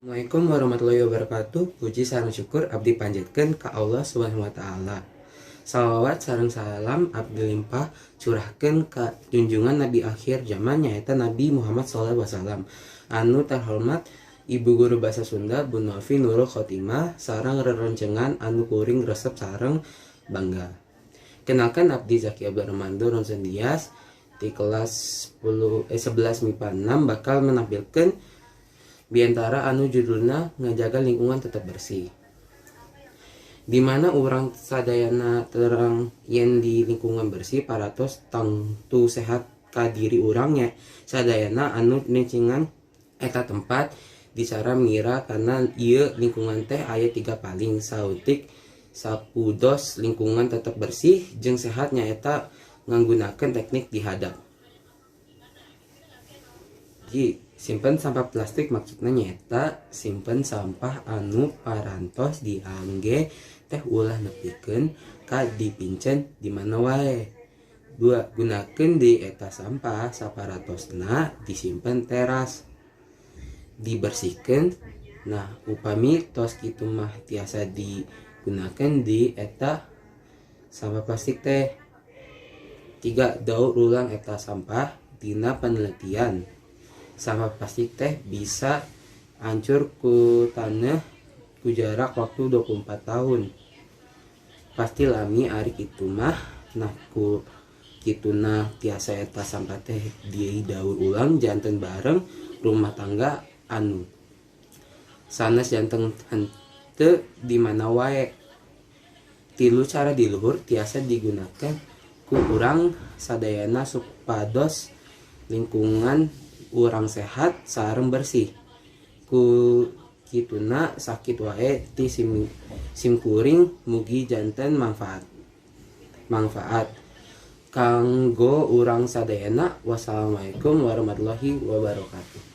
Assalamualaikum warahmatullahi wabarakatuh. Puji sareng syukur abdi panjatkeun ka Allah Subhanahu wa Taala. Salawat sareng salam abdi limpah curahkeun ka junjungan nabi akhir zaman, nyaeta Nabi Muhammad SAW. Anu terhormat Ibu Guru Bahasa Sunda, Bu Novi Nurul Khotimah, sareng rerencengan anu kuring resep sareng bangga. Kenalkan, abdi Zaki Abdul Armando Ronson Dias di kelas 10 eh 11 MIPA 6 bakal menampilkan biantara anu judulna ngajaga lingkungan tetap bersih, di mana urang sadayana terang yen di lingkungan bersih parantos tangtu sehat ka diri urangnya sadayana anu nicingan eta tempat dicara mira, karena ieu lingkungan teh aya tiga paling saeutik supados lingkungan tetap bersih jeung sehat, nyaeta nganggunakeun teknik dihadap. Ji, simpen sampah plastik maksudnya nyaeta simpen sampah anu parantos diangge teh ulah nepikeun ka dipincen di mana wae. Dua, gunakeun deui eta sampah saparantosna disimpen teras dibersihkeun. Nah, upami tos kitu mah tiasa digunakeun deui eta sampah plastik teh. Tiga, daur ulang eta sampah. Dina penelitian, sampah plastik teh bisa hancur ku tanah ku jarak waktu 24 tahun. Pasti lami ari kitu mah. Nah, ku kituna tiasa eta sampah teh didaur ulang janten bareng rumah tangga anu sanes janten henteu di mana wae. Tilu cara di luhur tiasa digunakan ku urang sadayana supados lingkungan urang sehat sareng bersih. Ku kituna sakitu wae ti simkuring, mugi janten manfaat kanggo urang sadayana. Wassalamualaikum warahmatullahi wabarakatuh.